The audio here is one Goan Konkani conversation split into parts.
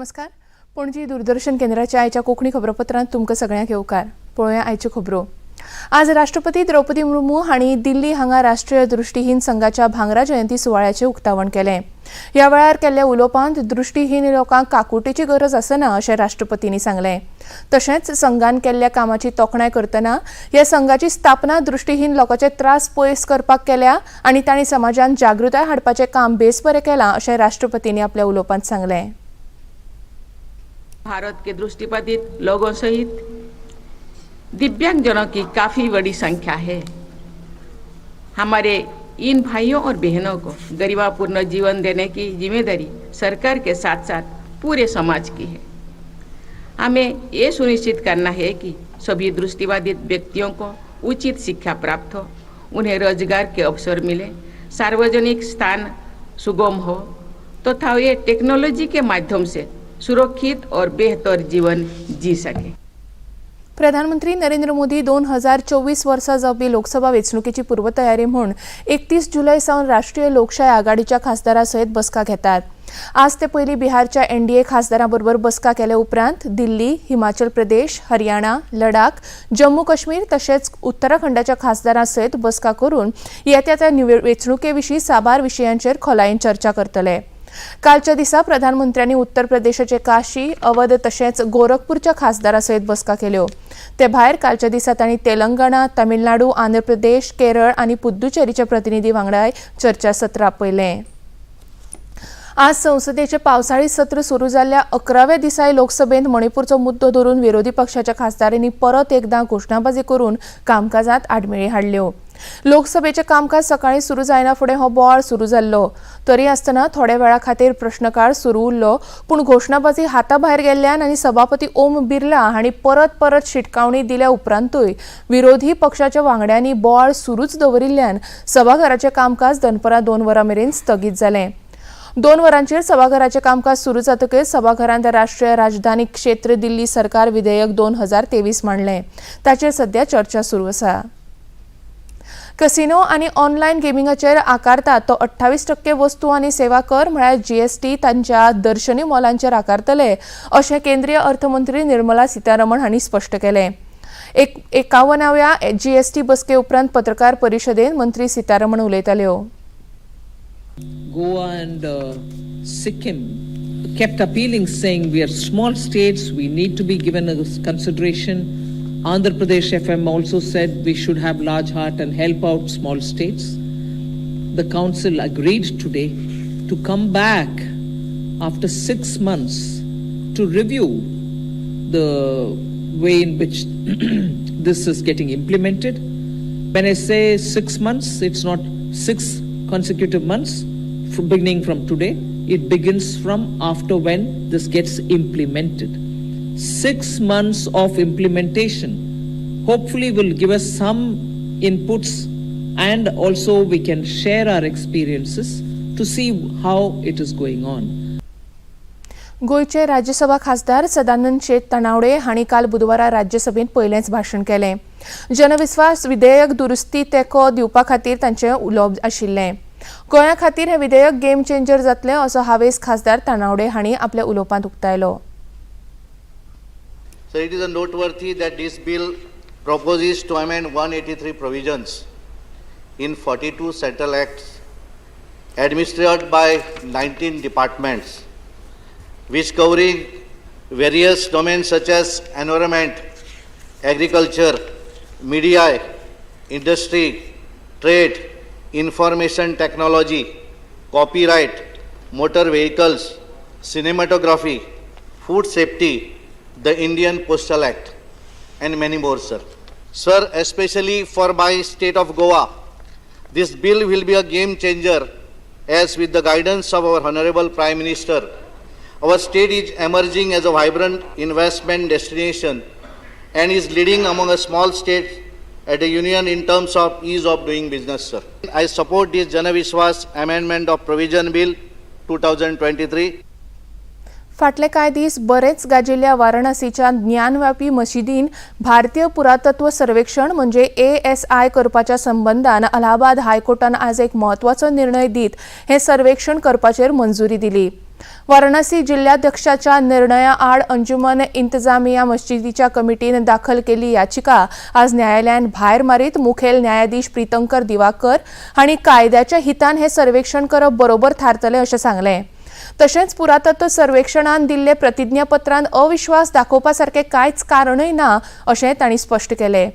नमस्कार, पणजी दूरदर्शन केंद्राच्या आयच्या कोंकणी खबरापत्रांत तुमकां सगळ्यांक येवकार. पळोवया आयच्यो खबरो. आज राष्ट्रपती द्रौपदी मुर्मू हांणी दिल्ली हांगा राष्ट्रीय दृष्टीहीन संघाच्या भांगरा जयंती सुवाळ्याचें उक्तावण केलें. ह्या वेळार केल्ल्या उलोवपांत दृष्टीहीन लोकांक काकुटेची गरज आसना अशें राष्ट्रपतींनी सांगलें. तशेंच संघान केल्ल्या कामाची तोखणाय करतना ह्या संघाची स्थापना दृष्टीहीन लोकांचे त्रास पयस करपाक केल्या आनी तांणी समाजांत जागृताय हाडपाचें काम बेस बरें केलां अशें राष्ट्रपतींनी आपल्या उलोवपांत सांगलें. भारत के दृष्टिबाधित लोगों सहित दिव्यांगजनों की काफी बड़ी संख्या है. हमारे इन भाइयों और बहनों को गरिमापूर्ण जीवन देने की जिम्मेदारी सरकार के साथ साथ पूरे समाज की है. हमें ये सुनिश्चित करना है कि सभी दृष्टिबाधित व्यक्तियों को उचित शिक्षा प्राप्त हो, उन्हें रोजगार के अवसर मिले, सार्वजनिक स्थान सुगम हो तथा वे टेक्नोलॉजी के माध्यम से सुरक्षित और बेहतर जीवन जी सके. प्रधानमंत्री नरेंद्र मोदी 2024 वर्सा जावपी लोकसभा वेंचणुकेची पूर्वतयारी म्हूण 31 जुलय सावन राष्ट्रीय लोकशाय आघाडीच्या खासदारां सयत बसका घेतात. आज ते पयलीं बिहारच्या एनडीए खासदारां बरोबर बसका केले उपरांत दिल्ली, हिमाचल प्रदेश, हरियाणा, लडाख, जम्मू काश्मीर तशेंच उत्तराखंडाच्या खासदारां सयत बसका करून येत्या त्या वेंचणुके विशीं साबार विशयांचेर खोलायेन चर्चा करतले. कालच्या दिसा प्रधानमंत्र्यांनी उत्तर प्रदेशाचे काशी, अवध तशेंच गोरखपूरच्या खासदारां सयत बसका केल्यो. ते भायर कालच्या दिसा तांणी तेलंगणा, तमिळनाडू, आंध्र प्रदेश, केरळ आनी पुद्दुचेरीच्या प्रतिनिधी वांगडाय चर्चासत्र आपयलें. आज संसदेचे पावसाळी सत्र सुरू जाल्ल्या 11व्या दिसाय लोकसभेंत मणिपूरचो मुद्दो धरून विरोधी पक्षाच्या खासदारांनी परत एकदां घोशणाबाजी करून कामकाजात आडमेळी हाडल्यो. लोकसभेचें कामकाज सकाळीं सुरू जायना फुडें हो बोवाळ सुरू जाल्लो. तरी आसतना थोड्या वेळा खातीर प्रश्नकाळ सुरू उरलो, पूण घोशणाबाजी हाता भायर गेल्ल्यान आनी सभापती ओम बिर्ला हांणी परत परत शिटकावणी दिल्या उपरांतूय विरोधी पक्षाच्या वांगड्यांनी बोवाळ सुरूच दवरिल्ल्यान सभाघराचें कामकाज दनपरां 2 वरां मेरेन स्थगीत जालें. 2 वरांचेर सभाघराचें कामकाज सुरू जातकच सभाघरांत राष्ट्रीय राजधानी क्षेत्र दिल्ली सरकार विधेयक 2023 मांडलें. ताचेर सध्या चर्चा सुरू आसा. कसिनो आनी ऑनलायन गेमिंगाचेर आकारतात तो 28% वस्तू आनी सेवा कर म्हळ्यार जीएसटी तांच्या दर्शनी मोलांचेर आकारतले अशें केंद्रीय अर्थमंत्री निर्मला सीतारमण हांणी स्पश्ट केलें. 51व्या जीएसटी बसके उपरांत पत्रकार परिशदेंत मंत्री Sitharaman उलयताल्यो. Goa and Sikkim kept appealing, saying we are small states, we need to be given a consideration. Andhra Pradesh FM also said we should have large heart and help out small states. The council agreed today to come back after 6 months to review the way in which this is getting implemented. When I say 6 months, it's not 6 consecutive months from beginning from today. It begins from after when this gets implemented. 6 months of implementation hopefully will give us some inputs, and also we can share our experiences to see how it is going on. गोंयचे राज्यसभा खासदार सदानंद शेट तानावडे हांणी काल बुधवारा राज्यसभेंत पयलेंच भाशण केलें. जनविस्वास विधेयक दुरुस्ती तेंको दिवपा खातीर तांचें उलोवप आशिल्लें. गोंया खातीर हें विधेयक गेम चेंजर जातलें असो हावेस खासदार तानावडे हांणी आपल्या उलोवपांत उक्तायलो. So it is a noteworthy that this bill proposes to amend 183 provisions in 42 central acts administered by 19 departments, which covering various domains such as environment, agriculture, media, industry, trade, information technology, copyright, motor vehicles, cinematography, food safety, the Indian Postal Act, and many more, sir. Sir, especially for my state of Goa, this bill will be a game changer, as with the guidance of our Honorable Prime Minister, our state is emerging as a vibrant investment destination and is leading among a small states at a union in terms of ease of doing business, sir. I support this Janavishwas Amendment of Provision Bill 2023. फाटले कांय दीस बरेच गाजिल्ल्या वाराणसीच्या ज्ञानव्यापी मशिदीन भारतीय पुरातत्व सर्वेक्षण म्हणजे एएसआय करपाच्या संबंदान अलाहाबाद हायकोर्टान आज एक म्हत्वाचो निर्णय दीत हें सर्वेक्षण करपाचेर मंजुरी दिली. वाराणसी जिल्हाध्यक्षाच्या निर्णया आड अंजुमन इंतजामिया मस्जिदीच्या कमिटीन दाखल केल्ली याचिका आज न्यायालयान भायर मारीत मुखेल न्यायाधीश प्रितंकर दिवाकर हांणी कायद्याच्या हितान हे सर्वेक्षण करप बरोबर थारतलें अशें सांगलें. तशेंच पुरातत्व सर्वेक्षणान दिल्ले प्रतिज्ञापत्रान अविश्वास दाखोवपा सारकें कांयच कारणूय ना अशें तांणी स्पश्ट केलें.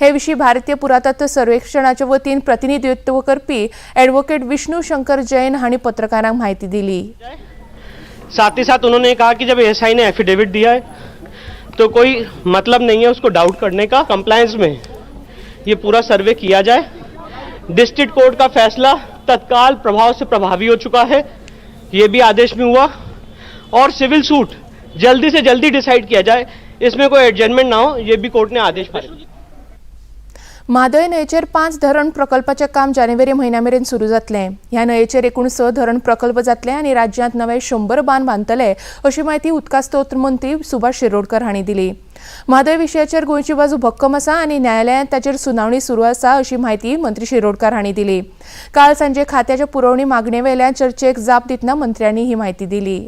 हे विशीं भारतीय पुरातत्व सर्वेक्षणाचे वतीन प्रतिनिधित्व करपी ॲडव्होकेट विष्णू शंकर जैन हांणी पत्रकारांक म्हायती दिली. साथ ही साथ उन्होंने कहा कि जब एएसआई ने एफिडेविट दिया है तो कोई मतलब नहीं है उसको डाउट करने का. कंप्लायंस में ये पूरा सर्वे किया जाए. डिस्ट्रिक्ट कोर्ट का फैसला तत्काल प्रभाव से प्रभावी हो चुका है, ये भी आदेश में हुआ. और सिविल सूट जल्दी से जल्दी डिसाइड किया जाए, इसमें कोई एडजस्टमेंट ना हो, ये भी कोर्ट ने आदेश पारित. म्हादय न्हंयेचेर 5 धरण प्रकल्पाचें काम जानेवारी म्हयन्या मेरेन सुरू जातलें. ह्या न्हंयेचेर एकूण 6 धरण प्रकल्प जातले आनी राज्यांत नवे 100 बांद बांदतले अशी म्हायती उदका स्त्रोत मंत्री सुभाष शिरोडकर हांणी दिली. म्हादय विशयाचेर गोंयची बाजू भक्कम आसा आनी न्यायालयांत ताचेर सुनावणी सुरू आसा अशी म्हायती मंत्री शिरोडकर हांणी दिली. काल सांजे खात्याच्या पुरवणी मागणे वेल्यान चर्चेक जाप दितना मंत्र्यांनी ही म्हायती दिली.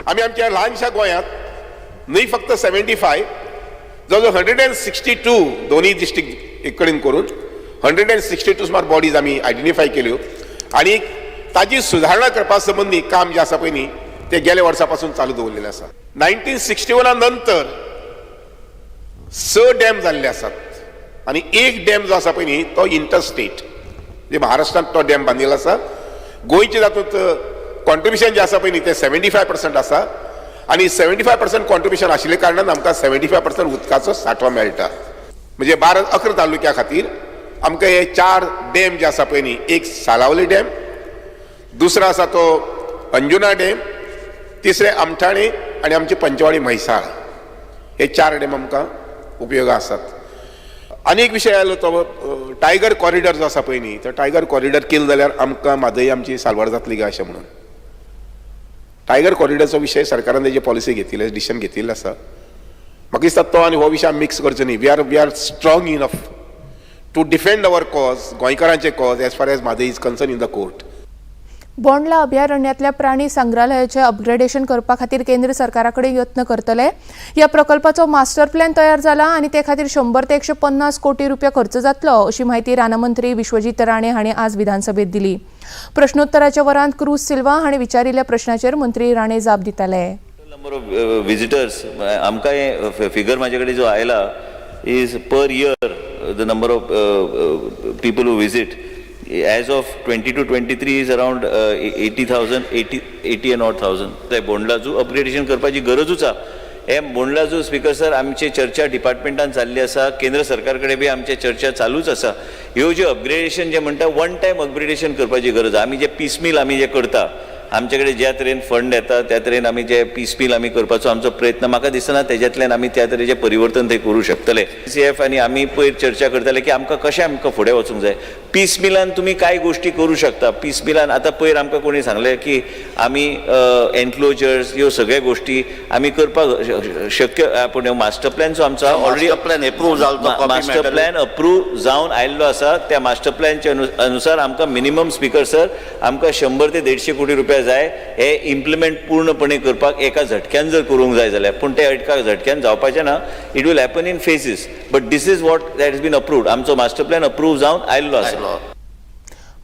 आमी आमच्या ल्हानशा गोंयांत न्हय फक्त 75, जवळ जवळ 162, दोन्ही डिस्ट्रिक्ट एक कडेन करून 162 सुमार बॉडीज आमी आयडेंटिफाय केल्यो आनी ताजी सुदारणा करपा संबंदी काम जें आसा पळय न्ही, तें गेल्या वर्सा पासून चालू दवरलेलें आसा. 1961 नंतर 6 डॅम जाल्ले आसात आनी एक डॅम जो आसा पळय न्ही, तो इंटरस्टेट, म्हणजे महाराष्ट्रांत तो डॅम बांदिल्लो आसा. गोंयचे तातूंत कॉन्ट्रिब्युशन जें आसा पळय न्ही, तें 75% आसा आनी 75% कॉन्ट्रिब्युशन आशिल्ल्या कारणान आमकां 75% उदकाचो सांठो मेळटा. म्हणजे 12-11 तालुक्या खातीर आमकां हे 4 डॅम जे आसा पळय न्ही, एक सालावली डॅम, दुसरो आसा तो अंजुना डॅम, तिसरें आमठाणे आनी आमचे पंचवाडी म्हैसाळ, हे 4 डॅम आमकां उपयोगा आसात. आनी एक विशय आयलो तो टायगर कॉरिडॉर जो आसा पळय न्ही, तो टायगर कॉरिडॉर केलो जाल्यार आमकां म्हादय आमची साल्वार जातली काय अशें म्हणून टायगर कॉरिडॉरचो विशय सरकारान तेजी पॉलिसी घेतिल्ली, डिसिजन घेतिल्लें आसा. म्हाका दिसता तो आनी हो विशय आमी मिक्स करचो न्ही. We are strong enough to defend our cause, गोंयकारांचे cause, as far as Mhadei is concern in the court. Bondla अभयारण्यांतल्या प्राणी संग्रहालयाचें अपग्रेडेशन करपा खातीर केंद्र सरकारा कडेन यत्न करतले. ह्या प्रकल्पाचो मास्टर प्लॅन तयार जाला आनी ते खातीर 100 ते 150 कोटी रुपया खर्च जातलो अशी म्हायती रानमंत्री विश्वजीत राणे हांणी आज विधानसभेत दिली. प्रश्नोत्तराच्या वरांत क्रूज सिल्वा हांणी विचारिल्ल्या प्रश्नाचेर मंत्री राणे जाप दिताले. नंबर ऑफ विजिटर्स, आमकां हे फिगर म्हाजे कडेन जो आयला is per year the number of people who visit as of 22-23 is around 80,000, 80 and odd thousand. ते बोंडला झू अपग्रेडेशन करपाची गरजूच आहा. हे बोंडला झू, स्पिकर सर, आमची चर्चा डिपार्टमेंटान जाल्ली आसा. केंद्र सरकार कडेन बी आमची चर्चा चालूच आसा. ह्यो ज्यो अपग्रेडेशन जे म्हणटा, वन टायम अपग्रेडेशन करपाची गरज आहा. आमी जे पिसमील आमी जे करता, आमचे कडेन ज्या तरेन फंड येता त्या तरेन आमी जे पिसमील आमी करपाचो आमचो प्रयत्न, म्हाका दिसना तेज्यातल्यान आमी त्या तरेचें परिवर्तन थंय करूं शकतले. सी एफ आनी आमी पयर चर्चा करताले की आमकां कशें आमकां फुडें वचूंक जाय. पीस मिलान तुमी कांय गोश्टी करूं शकता. पीस मिलान आतां पयर आमकां कोणी सांगलें की आमी एनक्लोजर्स ह्यो सगळ्यो गोश्टी आमी करपाक शक्य, पूण मास्टर प्लॅन जो आमचो ऑलरेडी प्लॅन एप्रूव जालो. मास्टर प्लॅन अप्रूव जावन आयिल्लो आसा. त्या मास्टर प्लॅनच्या अनुसार आमकां मिनिमम, स्पिकर सर, आमकां 100 ते 150 कोटी रुपया जाय हे इम्प्लिमेंट पूर्णपणे करपाक, एका झटक्यान जर करूंक जाय जाल्यार. पूण ते एका झटक्यान जावपाचें ना. It will happen in phases, but this is what that is been approved. आमचो मास्टर प्लॅन अप्रूव जावन आयिल्लो आसा.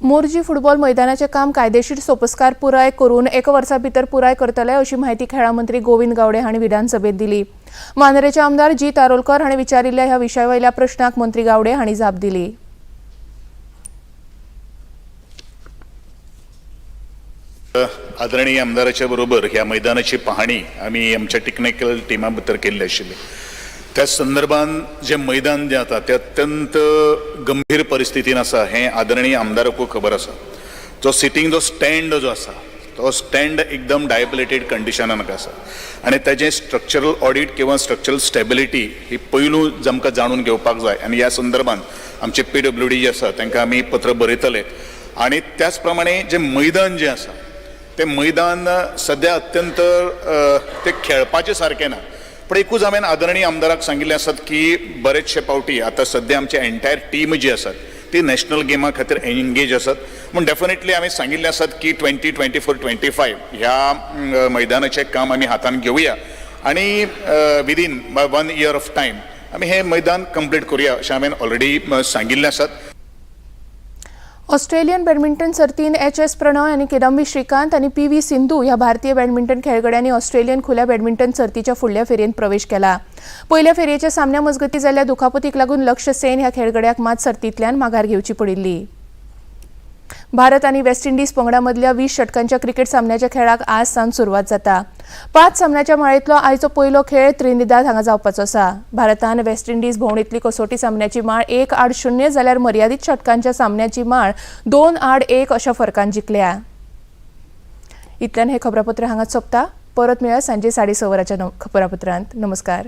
मोरजी फुटबॉल मैदानाचें काम कायदेशीर सोपस्कार पुराय करून एका वर्सा भितर पुराय करतले अशी म्हायती खेळां मंत्री गोविंद गावडे हांणी विधानसभेत दिली. मांद्रेचे आमदार जीत आरोलकर हांणी विचारिल्ल्या ह्या विशयावयल्या प्रश्नाक मंत्री गावडे हांणी जाप दिली. आदरणीय आमदाराच्या बरोबर ह्या मैदानाची पाहणी आमी आमच्या टेक्निकल टिमा भितर केल्ली आशिल्ली. त्या संदर्भान जें मैदान जें आसा तें अत्यंत गंभीर परिस्थितीन आसा हें आदरणीय आमदाराकूय खबर आसा. जो सिटींग जो स्टँड जो आसा तो स्टँड एकदम डायबिलेटेड कंडिशनान आसा आनी ताजें स्ट्रक्चरल ऑडीट किंवा स्ट्रक्चरल स्टेबिलिटी ही पयलू आमकां जाणून घेवपाक जाय. आनी ह्या संदर्भान आमचे पीडब्ल्यूडी जे आसा तांकां आमी पत्र बरयतले. आनी त्याच प्रमाणे जें मैदान जें आसा तें मैदान सद्या अत्यंत तें खेळपाचें सारकें ना. पूण एकूच हांवें आदरणीय आमदाराक सांगिल्लें आसात की बरेचशे पावटी आतां सद्या आमचे एंटायर टीम जी आसात ती नॅशनल गेमा खातीर एंगेज आसात. पूण डेफिनेटली आमी सांगिल्लें आसात की 2024-25 ह्या मैदानाचें काम आमी हातान घेवया आनी within one year of time आमी हें मैदान कंप्लीट करुया अशें हांवें ऑलरेडी सांगिल्लें आसात. ऑस्ट्रेलियन बॅडमिंटन सर्तीन एच.एस. प्रणॉय आनी किदंबी श्रीकांत आनी पी.व्ही. सिंधू ह्या भारतीय बॅडमिंटन खेळगड्यांनी ऑस्ट्रेलियन खुल्या बॅडमिंटन सर्तीच्या फुडल्या फेरयेंत प्रवेश केला. पयल्या फेरयेच्या सामन्या मजगतीं जाल्ल्या दुखापतीक लागून लक्ष्य सेन ह्या खेळगड्याक मात सर्तींतल्यान माघार घेवची पडिल्ली. भारत आनी वेस्ट इंडिज पंगडा मदल्या 20 षटकांच्या क्रिकेट सामन्याच्या खेळाक आज सावन सुरवात जाता. 5 सामन्याच्या माळेंतलो आयचो पयलो खेळ त्रिनिदाद हांगा जावपाचो आसा. भारतान वेस्ट इंडिज भोंवडेंतली कसोटी सामन्याची माळ 1-0 जाल्यार मर्यादीत षटकांच्या सामन्याची माळ 2-1 अशा फरकान जिखल्या. इतल्यान हे खबरापत्र हांगाच सोंपता. परत मेळया सांजे 6:30 वरांच्या खबरापत्रांत. नमस्कार.